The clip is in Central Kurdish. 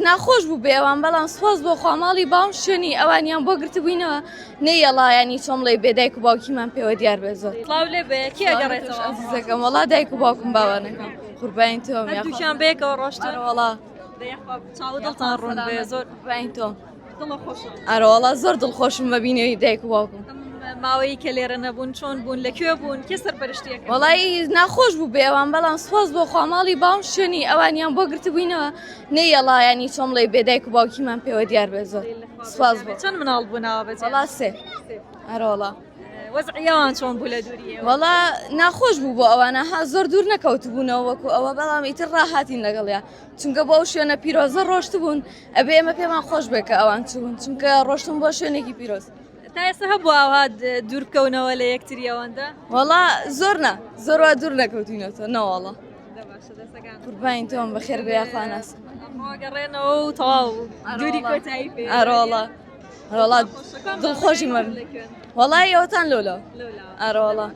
ناخۆش بوو بێ ئەوان بەڵام سوپاس بۆ خوا ماڵی باوم شوێنی ئەوانیان بۆ گرتبووینەوە نەیەڵا ینی چۆن بڵێ بێ دایک و باوکیمان پێوە دیار بێ زۆر سڵاو لێ بێ کێ ئەگەڕێتەوە ئەزیزەکەم وەڵا دایک و باوکم باوانەکەم قوربانی تۆم یاخوا هەردووکیان بەیەکەوە ڕۆشتن ئەرەوەڵا دە یاخوا چاو دڵتان ڕوون بێ زۆر قوربانی تۆم دڵە خۆشە ئەرەوەڵا زۆر دڵخۆشم بە بینەوەی دایک و باوکم ئەم ماوەی کە لێرە نەبوون چۆن بوون لە کوێ بوون کێ سەرپەرشتیەکە وەڵای ناخۆش بوو بێ ئەوان بەڵام سوپاس بۆ خوا ماڵی باوم شوێنی ئەوانیان بۆ گرتبووینەوە نەیەڵا ینی چۆن بڵێ بێ دایک و باوکیمان پێوە دیار بێ زۆر سوپاس بۆ چەند مناڵ بوونەوە بەجێ وەڵا سێ ئەرەوەڵا وەزعی ئەوان چۆن بوو لە دووریەوە وەڵا ناخۆش بوو بۆ ئەوانە ها زۆر دوور نەکەوتبوونەوە وەکو ئەوە بەڵام ئیتر ڕاهاتین لەگەڵیا چونکە بۆ ئەو شوێنە پیرۆزە ڕۆشتبوون ئەبێ ئێمە پێمان خۆش بێ کە ئەوان چوون چونکە ڕۆشتن بۆ شوێنێکی پیرۆز تا ئێستا هەبوو ئاوا دوور بکەونەوە لە یەکتری ئەوەندە وەڵا زۆر نا زۆر وا دوور نەکەوتینەوە نەوەڵا دە باشە دەستەکان قوربانی تۆم بەخێر بێ یاخوا ناس ئەمڕۆ گەڕێنەوە و تەواو دووری کۆتایی پێ ئەرۆڵا ئەرۆڵا دڵخۆشی مەبن وەڵای ئەوتان لۆلە لۆلا ئەرۆڵا.